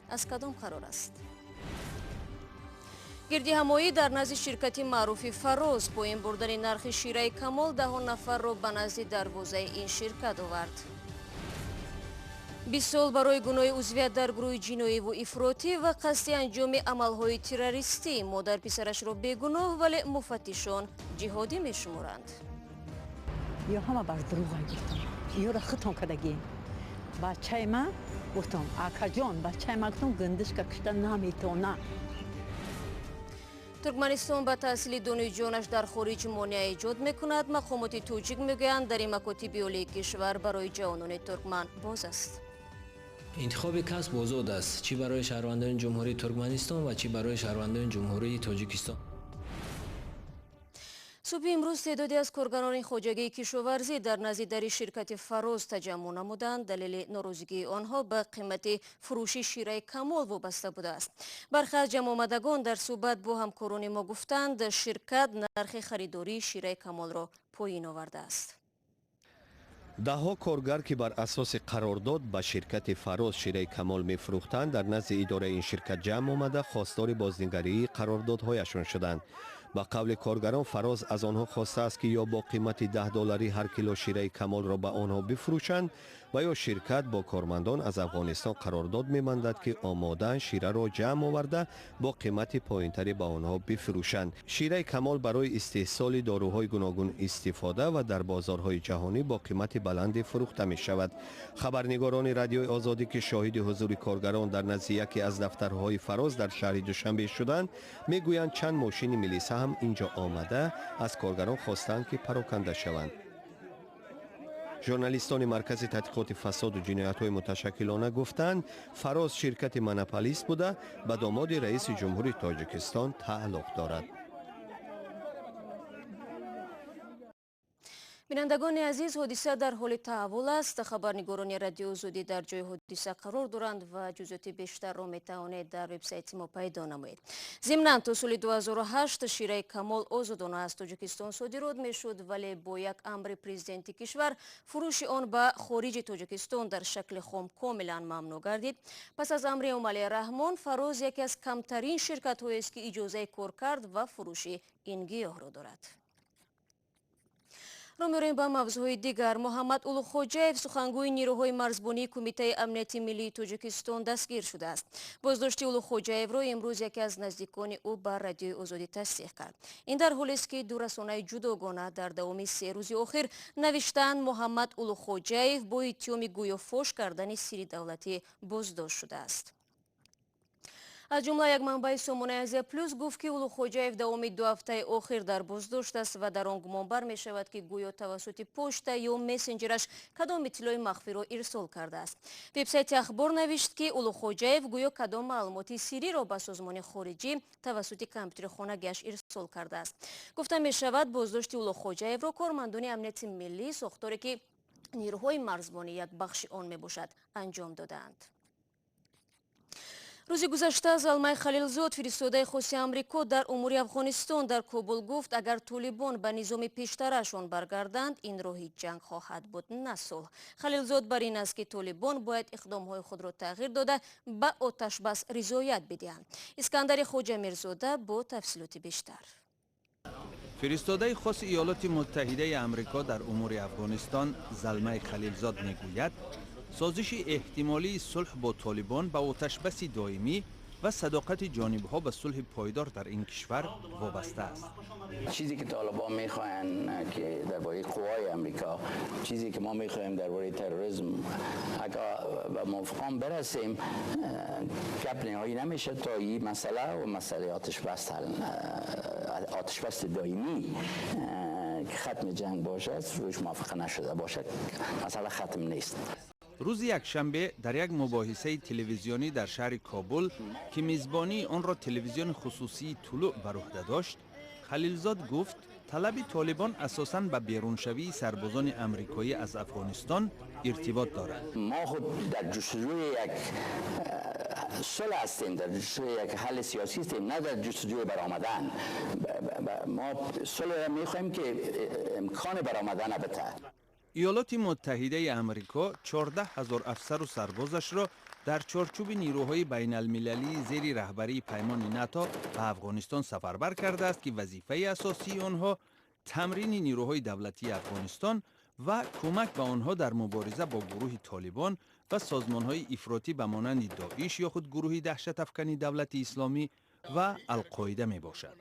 Аз кадом қарор аст? Гирдиҳамоӣ дар назди ширкати маъруфи Фароз. Поин бурдани нархи шираи Камол даҳон нафарро ба назди дарвозаи ин ширкат овард. 20 сол барои гуноҳи узвият дар гурӯҳи ҷиноиву ифротӣ ва қасди анҷоми амалҳои террористӣ. Модар писарашро бегуноҳ, вале муфаттишон ҷиҳодӣ мешуморанд. Ё ҳама бар дурӯға гуфтам, ёра хитон кардагӣ. Бачаи ман гуфтам, акаҷон, бачаи ман гуфтам, гиндишка кишта наметона. Туркманистон ба таҳсили донишҷӯёнаш дар хориҷ монеа эҷод мекунад. Мақомоти тоҷик мегӯянд, дари макотиби олии кишвар барои ҷавонони туркман боз аст. Интихоби касб озод аст, чӣ барои шаҳрвандони Ҷумҳурии Туркманистон ва чӣ барои шаҳрвандони Ҷумҳурии Тоҷикистон. Субҳи имрӯз теъдоде аз коргарони хоҷагии кишоварзӣ дар назди дари ширкати Фароз таҷаммуъ намуданд. Далели норозигии онҳо ба қимати фурӯши шираи Камол вобаста будааст. Бархе аз ҷамъомадагон дар суҳбат бо ҳамкорони мо гуфтанд, ширкат нархи харидории шираи Камолро поин овардааст. Даҳҳо коргар, ки бар асоси қарордод ба ширкати Фароз шираи Камол мефурӯхтанд, дар назди идораи ин ширкат ҷамъ омада, хостори бознигарии қарордодҳояшон шуданд. Ба қавли коргарон, Фароз аз онҳо хостааст, ки ё бо қимати 10 долларӣ ҳар кило шираи Камолро ба онҳо бифурӯшанд ва ё ширкат бо кормандон аз Афғонистон қарордод мебандад, ки омодаанд шираро ҷамъ оварда, бо қимати поинтарӣ ба онҳо бифурӯшанд. Шираи Камол барои истеҳсоли доруҳои гуногун истифода ва дар бозорҳои ҷаҳонӣ бо қимати баланде фурӯхта мешавад. Хабарнигорони Радиои Озодӣ, ки шоҳиди ҳузури коргарон дар назди яке аз дафтарҳои Фароз дар шаҳри Душанбе шуданд, мегӯянд, чанд мошини милиса ҳам инҷо омада, аз коргарон хостанд, ки пароканда шаванд. Журналистони Маркази тадқиқоти фасоду ҷиноятҳои муташаккилона гуфтанд, Фароз ширкати монополист буда, ба домоди раиси ҷумҳури Тоҷикистон тааллуқ дорад. Бинандагони азиз, ҳодиса дар ҳоли таҳаввул аст. Хабарнигорони Радиои Озодӣ дар ҷои ҳодиса қарор доранд ва ҷузъиёти бештарро метавонед дар вебсайти мо пайдо намоед. Зимнан, то соли 2008 шираи Камол озодона аз Тоҷикистон содирот мешуд, вале бо як амри президенти кишвар фурӯши он ба хориҷи Тоҷикистон дар шакли хом комилан мамнӯъ гардид. Пас аз амри Эмомалӣ Раҳмон, Фароз яке аз камтарин ширкатҳоест, ки иҷозаи коркард ва фурӯши ин гиёҳро дорад. Ро меорем ба мавзӯъҳои дигар. Муҳаммад Улуғхоҷаев, сухангӯи нирӯҳои марзбонии Кумитаи амнияти миллии Тоҷикистон, дастгир шудааст. Боздошти Улуғхоҷаевро имрӯз яке аз наздикони ӯ ба Радиои Озодӣ тасдиқ кард. Ин дар ҳолест, ки ду расонаи ҷудогона дар давоми 3 рӯзи охир навиштаанд, Муҳаммад Улуғхоҷаев бо иттиҳоми гӯё фош кардани сирри давлатӣ боздошт шудааст. Аз ҷумла як манбаи сомонаи Азия Плюс гуфт, ки Улуғхоҷаев давоми 2 ҳафтаи охир дар боздошт аст ва дар он гумонбар мешавад, ки гӯё тавассути почта ё мессенҷераш кадом иттилои махфиро ирсол кардааст. Вебсайти Ахбор навишт, ки Улуғхоҷаев гӯё кадом маълумоти сирриро ба созмони хориҷӣ тавассути компютери хонагиаш ирсол кардааст. Гуфта мешавад, боздошти Улуғхоҷаевро кормандони амнияти миллӣ, сохторе ки нирӯҳои марзбонӣ як бахши он мебошад, анҷом додаанд. Рӯзи гузашта Залмай Халилзод, фиристодаи хоси Амрико дар умури Афғонистон, дар Кобул гуфт, агар толибон ба низоми пештарашон баргарданд, ин роҳи ҷанг хоҳад буд, на сулҳ. Халилзод бар ин аст, ки толибон бояд иқдомҳои худро тағйир дода, ба оташбас ризоят бидиҳанд. Искандари Хоҷамирзода бо тафсилоти бештар. Фиристодаи хоси Иёлоти Муттаҳидаи Амрико дар умури Афғонистон Залмай Халилзод мегӯяд, созиши эҳтимолии сулҳ бо толибон ба оташбаси доимӣ ва садоқати ҷонибҳо ба сулҳи пойдор дар ин кишвар вобаста аст. چیزی که طالبان میخواهند که درباره قوای امریکا، چیزی که ما میخواهیم درباره تروریسم، اگر به موافقان برسیم، گپ نهایی نمیشه تا این مسئله و مسئله آتش بس دائمی که ختم جنگ باشد، روش موافقه نشده باشد، مسئله ختم نیست. Рӯзи якшанбе дар як мубоҳисаи телевизионӣ дар шаҳри Кобул, ки мизбонии онро телевизиони хусусии Тулӯъ бар уҳда дошт, Халилзод гуфт, талаби толибон асосан ба беруншавии сарбозони амрикоӣ аз Афғонистон иртибот дорад. ما خود در جستجوی یک صلح هستیم، در جستجوی یک حل سیاسی هستیم، نه در جستجوی برآمدن. ما صلح را میخواهیم که امکان برآمدن بده. Иёлоти Муттаҳидаи Амрико 14 ҳазор афсару сарбозашро Дар чорчӯби нирӯҳои байналмилалии зери раҳбарии паймони НАТО ба Афғонистон сафарбар кардааст, ки вазифаи асосии онҳо тамрини нирӯҳои давлатии Афғонистон ва кӯмак ба онҳо дар мубориза бо гурӯҳи Толибон ва созмонҳои ифротӣ ба монанди Доиш ё худ гурӯҳи даҳшатафкани Давлати Исломӣ ва Алқоида мебошад.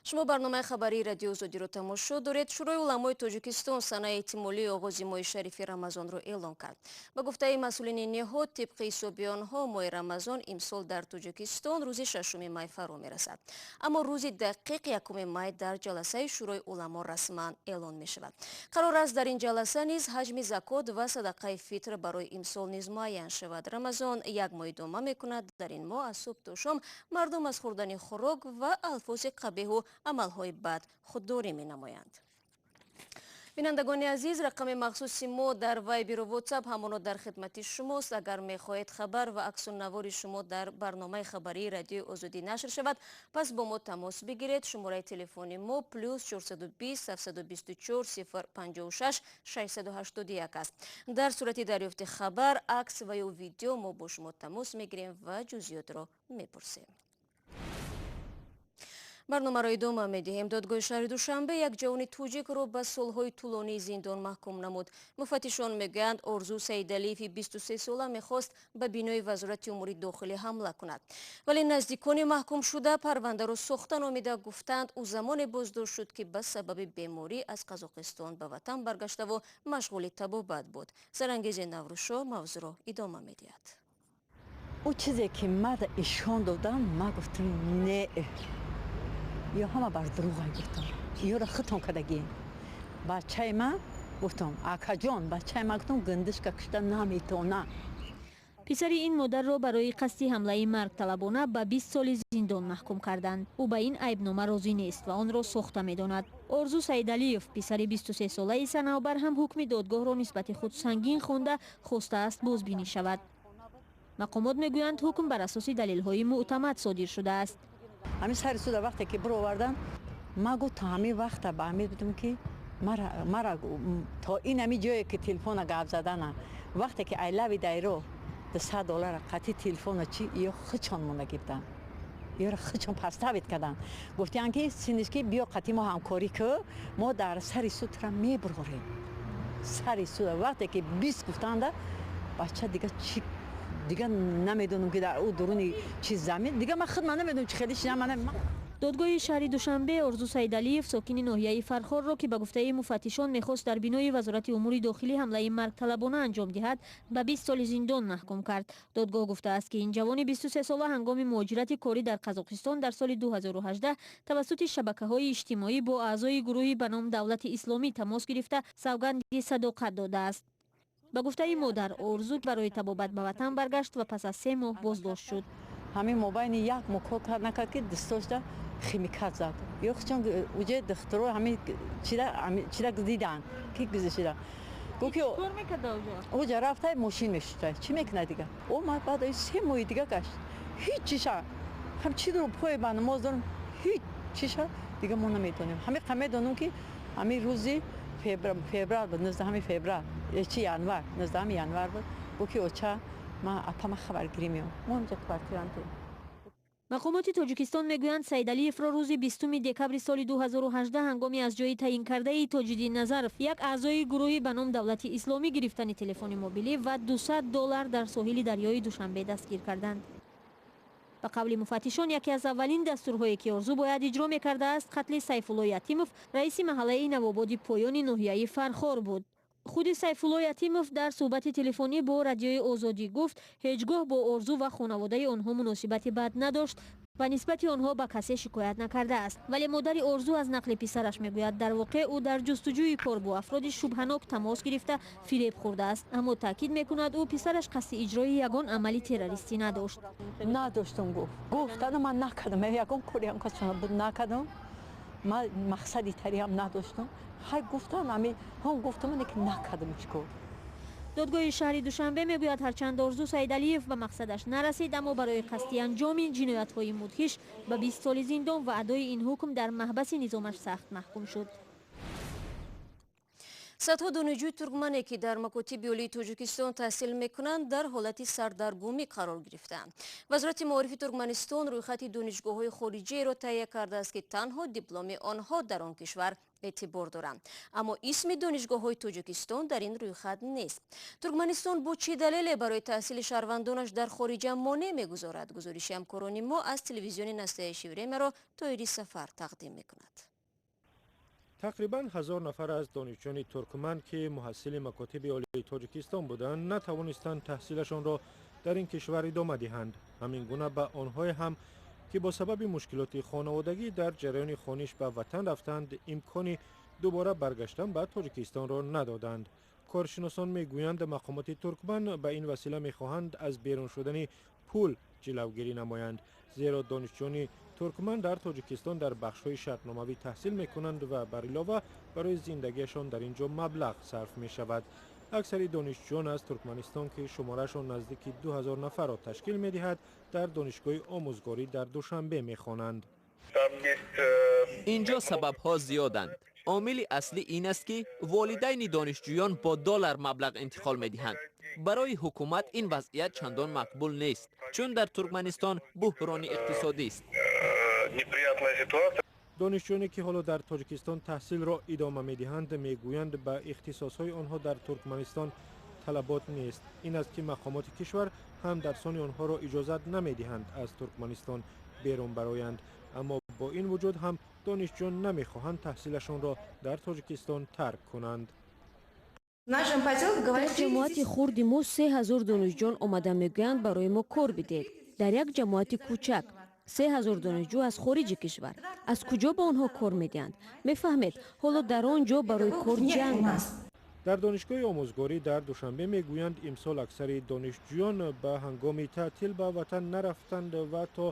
Шумо барномаи хабарии Радиои Озодиро тамошо доред. Шӯрои уламои Тоҷикистон санаи эҳтимолии оғози моҳи шарифи Рамазонро эълон кард. Ба гуфтаи масъулини ниҳод, тибқи ҳисоби онҳо моҳи Рамазон имсол дар Тоҷикистон рӯзи 6 май фаро мерасад. Аммо рӯзи дақиқ 1 май дар ҷаласаи Шӯрои уламо расман эълон мешавад. Қарор аст, дар ин ҷаласа низ ҳаҷми закот ва садақаи фитр барои имсол низ муайян шавад. Рамазон як моҳ идома мекунад. Дар ин моҳ аз субҳ то шом мардум аз хӯрдани хӯрок ва алфози қабеҳу амалҳои бад худдорӣ менамоянд. Бинандагони азиз, рақами махсуси мо дар Вайберу Ватсап ҳамоно дар хидмати шумост. Агар мехоҳед хабар ва аксу навори шумо дар барномаи хабарии Радиои Озодӣ нашр шавад, пас бо мо тамос бигиред. Шумораи телефони мо +420 724 056 681 аст. Дар сурати дарёфти хабар, акс ва ё видео мо бо шумо тамос мегирем ва ҷузъиётро мепурсем. Барномаро идома медиҳем. Додгоҳи шаҳри Душанбе як ҷавони тоҷикро ба солҳои тӯлонии зиндон маҳкум намуд. Муфаттишон мегӯянд, Орзу Саидалиеви 23 сола мехост ба бинои Вазорати умури дохилӣ ҳамла кунад. Вале наздикони маҳкумшуда парвандаро сохта номида, гуфтанд, ӯ замоне боздошт шуд, ки ба сабаби беморӣ аз Қазоқистон ба ватан баргаштаву машғули табобат буд. Сарангези Наврӯзшо мавзӯъро идома медиҳад. Ӯ чизе ки мада ишон додам, ма гуфтам, не, ё ҳама бар дурӯғай гуфтам, ёро хитон кардагӣ. Бачаи ма, гуфтам, акаҷон, бачаи ма, гуфтам, гиндишка кушта наметона. Писари ин модарро барои қасди ҳамлаи маргталабона ба 20 соли зиндон маҳкум карданд. Ӯ ба ин айбнома розӣ нест ва онро сохта медонад. Орзу Саидалиев, писари 23-солаи Санавбар, ҳам ҳукми додгоҳро нисбати худ сангин хонда, хостааст бозбинӣ шавад. Мақомот мегӯянд, ҳукм бар асоси далелҳои мӯътамад содир шудааст. Ҳамин сари суда вақте ки бировардан, ма гуфт, то ҳамин вақта ба ҳамин будам, ки мара то ин ҳами ҷое ки телефона гап задана, вақте ки айлави дайро 200 доллара қатъи телефона чи ё хичон монда гирифтан, ёро хичон подставить кардан, гуфтиян, ки синиш, ки биё қатъи мо ҳамкорӣ ку, мо дар сари суд тура мебурғорем. Сари суда вақте ки 20 гуфтанда, бача дига чи, дига намедонам, ки дар ӯ дуруни чи замин, дига ман худ ман намедонам, чи хеле шинам ман. Додгоҳи шаҳри Душанбе Орзу Саидалиев, сокини ноҳияи Фархорро, ки ба гуфтаи муфаттишон мехост дар бинои Вазорати умури дохилӣ ҳамлаи маргталабона анҷом диҳад, ба 20 соли зиндон маҳкум кард. Додгоҳ гуфтааст, ки ин ҷавони 23-сола ҳангоми муҳоҷирати корӣ дар Қазоқистон дар соли 2018 тавассути шабакаҳои иҷтимоӣ бо аъзои гурӯҳи ба ном Давлати Исломӣ тамос гирифта, савганди садоқат додааст. Ба гуфтаи модар, Орзу барои табобат ба ватан баргашт ва пас аз 3 моҳ боздошт шуд. Ҳамин мобайни як моҳ кор кард, накард, ки дастошда химикат зад ё чун уҷе духтуро ҳамин чида дидан, ки гузашида, гуфт, ки уҷа рафта мошин мешуста, чӣ мекунад дига. Омад, баъд 3 моҳи дига гашт, ҳеҷ чиша ҳам чи дорум, пой ба намоз дорум, ҳеҷ чиша дига мо намедонем. Ҳамин қа медонем, ки ҳамин рӯзи феврал буд, 19 феврал, чи январ, 19 январ буд, гуфт, ки оча, ман апама хабаргирӣ меом, мо инҷа квартирантем. Мақомоти Тоҷикистон мегӯянд, Саидалиевро рӯзи 20 декабри соли 2018 ҳангоми аз ҷои таъинкардаи Тоҷиддин Назаров, як аъзои гурӯҳи ба ном Давлати Исломӣ, гирифтани телефони мобилӣ ва 200 доллар дар соҳили дарёи Душанбе дастгир карданд. Ба қавли муфаттишон, яке аз аввалин дастурҳое, ки Орзу бояд иҷро мекардааст, қатли Сайфулло Ятимов, раиси маҳаллаи Навободи Поёни ноҳияи Фархор буд. Худи Сайфулло Ятимов дар суҳбати телефонӣ бо Радиои Озодӣ гуфт, ҳеҷ гоҳ бо Орзу ва хонаводаи онҳо муносибати бад надошт ва нисбати онҳо ба касе шикоят накардааст. Вале модари Орзу аз нақли писараш мегӯяд, дар воқеъ ӯ дар ҷустуҷӯи кор бо афроди шубҳанок тамос гирифта, фиреб хӯрдааст. Аммо таъкид мекунад, ӯ писараш қасди иҷрои ягон амали террористӣ надошт. Надоштум, гуфт, гуфтану ман накардам, ягон кориам буд накардам, ман мақсади тариам надоштам. Ҳай, гуфтам, ами ҳон гуфтам, ки накардам, чӣ кор. Додгоҳи шаҳри Душанбе мегӯяд, ҳарчанд Орзу Саидалиев ба мақсадаш нарасид, аммо барои қасди анҷоми ҷиноятҳои мудҳиш ба 20 соли зиндон ва адои ин ҳукм дар маҳбаси низомаш сахт маҳкум шуд. Садҳо донишҷӯи туркмане, ки дар макотиби олии Тоҷикистон таҳсил мекунанд, дар ҳолати сардаргумӣ қарор гирифтаанд. Вазорати маорифи Туркманистон рӯйхати донишгоҳҳои хориҷиеро таҳия кардааст, ки танҳо дипломи онҳо дар он кишвар эътибор доранд. Аммо исми донишгоҳҳои Тоҷикистон дар ин рӯйхат нест. Туркманистон бо чӣ далеле барои таҳсили шаҳрвандонаш дар хориҷа монеъ мегузорад? Гузориши ҳамкорони мо аз телевизиони Настоящее Времяро Тоҳири Сафар тақдим мекунад. Тақрибан 1000 нафар аз донишҷӯёни туркман, ки муҳассили макотиби олии Тоҷикистон буданд, натавонистанд таҳсилашонро дар ин кишвар идома диҳанд. Ҳамин гуна ба онҳое ҳам, ки бо сабаби мушкилоти хонаводагӣ дар ҷараёни хониш ба ватан рафтанд, имкони дубора баргаштан ба Тоҷикистонро надоданд. Коршиносон мегӯянд, мақомоти туркман ба ин васила мехоҳанд аз берун шудани пул ҷилавгирӣ намоянд, зеро донишҷӯёни туркман дар Тоҷикистон дар бахшҳои шартномавӣ таҳсил мекунанд ва бар илова барои зиндагиашон дар ин ҷо маблағ сарф мешавад. Аксари донишҷӯён аз Туркманистон, ки шумораашон наздики 2000 нафарро ташкил медиҳад, дар Донишгоҳи омӯзгорӣ дар Душанбе мехонанд. Инҷо сабабҳо зиёданд. Омили аслӣ ин аст, ки волидайни донишҷӯён бо доллар маблағ интиқол медиҳанд. Барои ҳукумат ин вазъият чандон мақбул нест, чун дар Туркманистон буҳрони иқтисодист. Донишҷӯёне, ки ҳоло дар Тоҷикистон таҳсилро идома медиҳанд, мегӯянд, ба ихтисосҳои онҳо дар Туркманистон талабот нест. Ин аст, ки мақомоти кишвар ҳамдарсони онҳоро иҷозат намедиҳанд аз Туркманистон берун бароянд. Аммо бо ин вуҷуд ҳам донишҷӯён намехоҳанд таҳсилашонро дар Тоҷикистон тарк кунанд. Дар ҷамоати хурди мо 3000 донишҷӯён омада мегӯянд, барои мо кор бидед. Дар як ҷамоати кӯчак 3000 донишҷӯ аз хориҷи кишвар, аз куҷо ба онҳо кор медиҳанд? Мефаҳмед, ҳоло дар он ҷо барои кор ҷанг аст. Дар Донишгоҳи омӯзгорӣ дар Душанбе мегӯянд, имсол аксари донишҷӯён ба ҳангоми таътил ба ватан нарафтанд ва то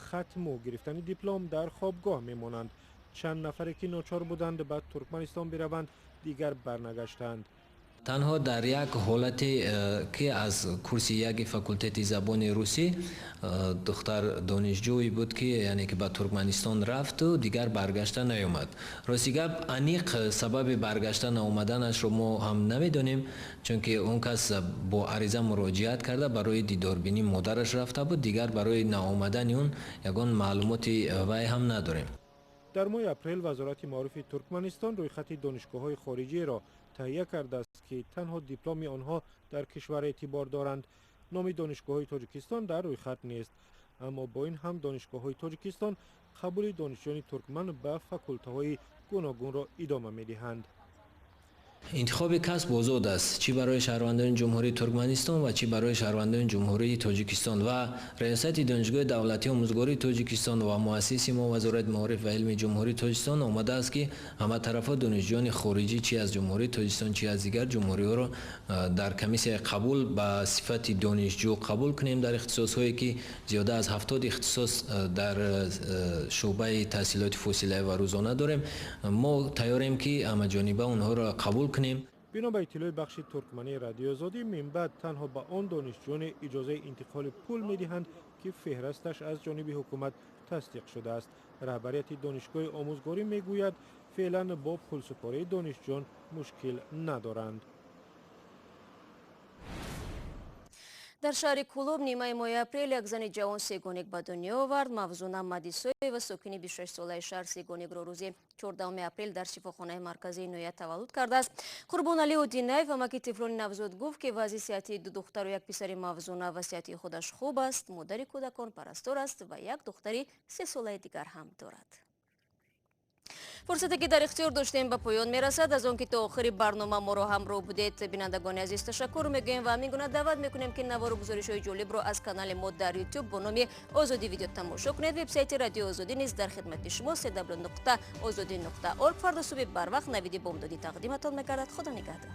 хатму гирифтани диплом дар хобгоҳ мемонанд. Чанд нафаре, ки ночор буданд ба Туркманистон бираванд, дигар барнагаштанд. Танҳо дар як ҳолате, ки аз курси яки факултети забони русӣ духтар донишҷӯе буд, ки яъне ки ба Туркманистон рафту дигар баргашта наёмад. Рости гап, аниқ сабаби баргашта наомаданашро мо ҳам намедонем, чунки он кас бо ариза муроҷиат карда барои дидорбинии модараш рафта буд. Дигар барои наомадани он ягон маълумоти вай ҳам надорем. Дар моҳи апрел Вазорати маорифи Туркманистон рӯйхати донишгоҳҳои хориҷиро таҳия кардааст, ки танҳо дипломи онҳо дар кишвар эътибор доранд. Номи донишгоҳҳои Тоҷикистон дар рӯйхат нест. Аммо бо ин ҳам донишгоҳҳои Тоҷикистон қабули донишҷӯёни туркман ба факултаҳои гуногунро идома медиҳанд. Интихоби касб озод аст, чӣ барои шаҳрвандони Ҷумҳурии Туркманистон ва чӣ барои шаҳрвандони Ҷумҳурии Тоҷикистон. Ва Раёсати Донишгоҳи давлатии омӯзгории Тоҷикистон ва муассиси мо, Вазорати маориф ва илми Ҷумҳурии Тоҷикистон, омадааст, ки ҳаматарафа донишҷӯёни хориҷӣ, чӣ аз Ҷумҳурии Тоҷикистон, чӣ аз дигар ҷумҳуриҳоро дар комиссияи қабул ба сифати донишҷӯ қабул кунем дар ихтисосҳое, ки зиёда аз 70 ихтисос дар шӯъбаи таҳсилоти фосилавӣ ва рӯзона дорем. Мо тайёрем, ки ҳамаҷониба онҳоро қабул кунем. Бино ба иттилои бахши туркмании Радиои Озодӣ, минбаъд танҳо ба он донишҷӯёне иҷозаи интиқоли пул медиҳанд, ки феҳрасташ аз ҷониби ҳукумат тасдиқ шудааст. Раҳбарияти Донишгоҳи омӯзгорӣ мегӯяд, феълан бо пулсупории донишҷӯён мушкил надоранд. Дар шаҳри Кулоб нимаи моҳи апрел як зани ҷавон сегоник ба дунё овард. Мавзуна Мадисоева, сокини 26-солаи шаҳр, сегоникро рӯзи 14 апрел дар шифохонаи марказии ноҳия таваллуд кардааст. Қурбоналӣ Одинаев, амаки тифлони навзод, гуфт, ки вазъи сиҳатии ду духтару як писари Мавзуна ва сиҳатии худаш хуб аст. Модари кӯдакон парастор аст ва як духтари 3-солаи дигар ҳам дорад. Фурсате, ки дар ихтиёр доштем, ба поён мерасад. Аз он ки то охири барнома моро ҳамроҳ будед, бинандагони азиз, ташаккур мегӯем ва ҳамин гуна даъват мекунем, ки навору гузоришҳои ҷолибро аз канали мо дар Ютуб бо номи Озодӣ Видео тамошо кунед. Вебсайти Радиои Озодӣ низ дар хидмати шумо: www.ozodi.org. Фардо субҳи барвақт Навиди Бомдодӣ тақдиматон мегардад. Худо нигаҳдор.